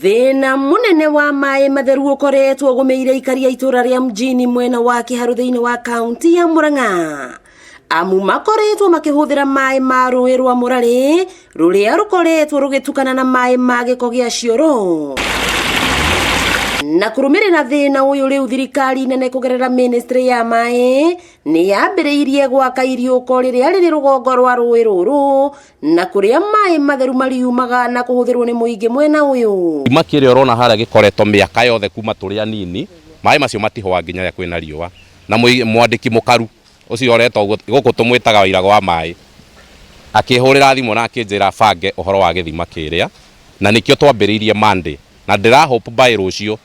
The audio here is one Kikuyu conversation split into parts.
Thĩna mũnene wa maĩ matheru ũkoretwo ũgũmĩire aikari a itũra rĩa Mjini mwena wa Kĩharũ thĩinĩ wa kaunti ya Murang'a. Amu makoretwo makĩhũthĩra maĩ ma rũĩ rwa Mũrarĩ rũrĩa rũkoretwo rũgĩtukana na maĩ ma gĩko gĩa cioro. Na kũrũmĩrĩra thĩna ũyũ rĩu thirikari nene kũgerera ministry ya maĩ nĩ yambĩrĩirie gwaka iriũko rĩrĩa rĩrĩ rũgongo rwa rũĩ rũrũ na kũrĩa maĩ matheru mariumaga na kũhũthĩrwo nĩ mũingĩ mwena ũyũ. Gĩthima kĩrĩa ũrona harĩa gĩkoretwo mĩaka yothe kuma tũrĩ anini, maĩ macio matihũaga nginya rĩrĩa kwĩna riũa. Na mwandĩki mũkaru ũcio ũretwo ũguo, gũkũ tũmwĩtaga Wairagũ wa maĩ, akĩhũrĩra thimũ na akĩnjĩra bange ũhoro wa gĩthima kĩrĩa, na nĩkĩo twambĩrĩirie Monday, na ndĩra hope by rũciũ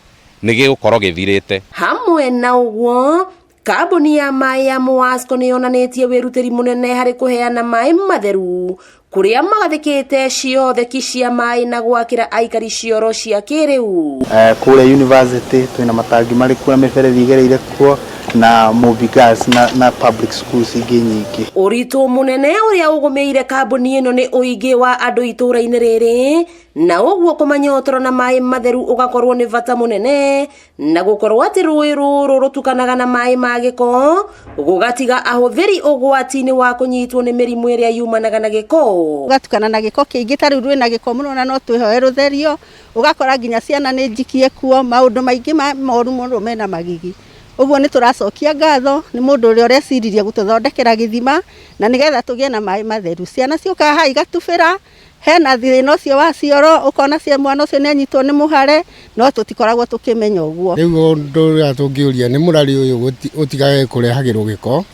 nĩ gĩgũkorwo gĩthirĩte. Hamwe na ũguo, Kambuni ya maĩ ya Muwasco nĩ yonanĩtie wĩrutĩri mũnene harĩ kũheana maĩ matheru kũrĩa magathĩkĩte ciotheki cia maĩ na gwakĩra aikari cioro cia kĩrĩu. Kũrĩa university twĩna matangi marĩ kuo na mĩberethi ĩgereire kuo na Mobi Girls na public schools ingĩ nyingĩ. Ũritũ mũnene ũrĩa ũgũmĩire kambuni ĩno nĩ ũingĩ wa andũ itũũra-inĩ rĩrĩ na ũguo kũmanyotoro na maĩ matheru ũgakorwo nĩ bata mũnene na gũkorwo atĩ rũĩ rũrũ rũtukanaga na maĩ ma gĩko gũgatiga ahũthĩri ũgwati-inĩ wa kũnyitwo nĩ mĩrimũ ĩrĩa yumanaga na gĩko. Ũgatukana na gĩko kĩingĩ ta rĩu rwĩna gĩko mũno na no twĩhoe rũtherio, ũgakora nginya ciana nĩ njikie kuo, maũndũ maingĩ moru mũno mena magigi. Ũguo nĩ tũracokia ngatho nĩ mũndũ ũrĩa ũreciririe gũtũthondekera gĩthima na nĩgetha tũgĩe na maĩ matheru. Ciana ciũkaga haha igatubĩra Hena thĩna ũcio wa cioro, ũkona mwana ũcio nĩ anyitwo nĩ mũhare, no tũtikoragwo tũkĩmenya ũguo. Rĩu ũndũ ũrĩa tũngĩũria nĩ mũrarĩ ũyũ ũtigage kũrehagĩrwo gĩko,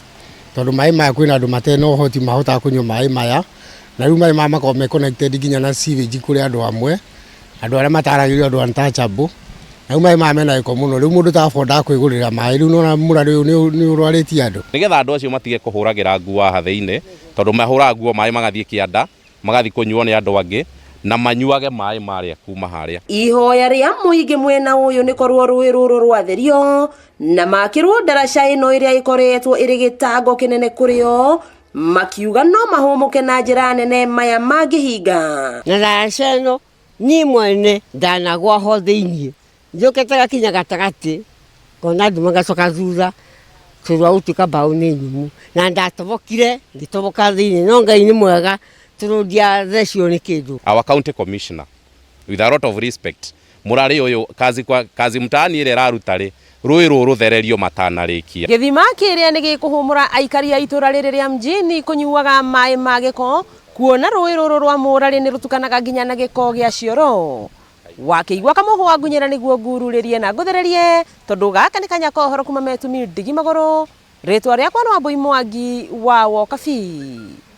tondũ maĩ maya kwĩna andũ matarĩ na ũhoti mahotaga kũnyua maĩ maya, na rĩu maĩ maya makoragwo me connected nginya na sewage kũrĩ andũ amwe, andũ arĩa mataragĩrio andũ untouchable, na rĩu maĩ maya mena gĩko mũno, rĩu mũndũ ta affordaga kwĩgũrĩra maĩ, rĩu nĩwona mũrarĩ ũyũ nĩ ũrwarĩtie andũ. Nĩgetha andũ acio matige kũhũragĩra nguo haha thĩinĩ, tondũ mahũraga nguo maĩ magathiĩ kĩanda, magathiĩ kũnyuo nĩ andũ angĩ, na manyuage maĩ marĩa kuma harĩa. Ihoya rĩa mũingĩ mwena ũyũ nĩ korwo rũĩ rũrũ rwatherio na makĩrwo ndaraca ĩno ĩrĩa ĩkoretwo ĩrĩ gĩtango kĩnene kũrĩ o, makiuga no mahũmũke na njĩra nene maya mangĩhinga. Na ndaraca ĩno niĩ mwene ndanagwa ho thĩiniĩ Njũkĩte gakinya gatagatĩ ngona nduma ngacoka thutha tondũ wa gũtuĩka mbaũ nĩ nyũmũ na ndatobokire ngĩtoboka thĩinĩ no Ngai nĩ mwega tondũ ndiathecirwo nĩ kĩndũ. Our county commissioner with a lot of respect mũrarĩ ũyũ kazi kwa kazi mtaani ĩrĩa ĩraruta rĩ rũĩ rũrũ rũthererio matanarĩkia. Gĩthima kĩrĩa nĩ gĩkũhũmũra aikari a itũra rĩrĩ rĩa Mjini kũnyuaga maĩ ma gĩko kuona rũĩ rũrũ rwa Mũrarĩ nĩ rũtukanaga nginya na gĩko gĩa cioro. Wakĩigua kamũhwa ngunyĩra nĩguo ngururĩrie na ngũthererie tondũ gaka nĩ kanya ka ũhoro kuma Metumi ndigi magũrũ. Rĩtwa rĩakwa nĩ Wambũi Mwangi wa Wokabi.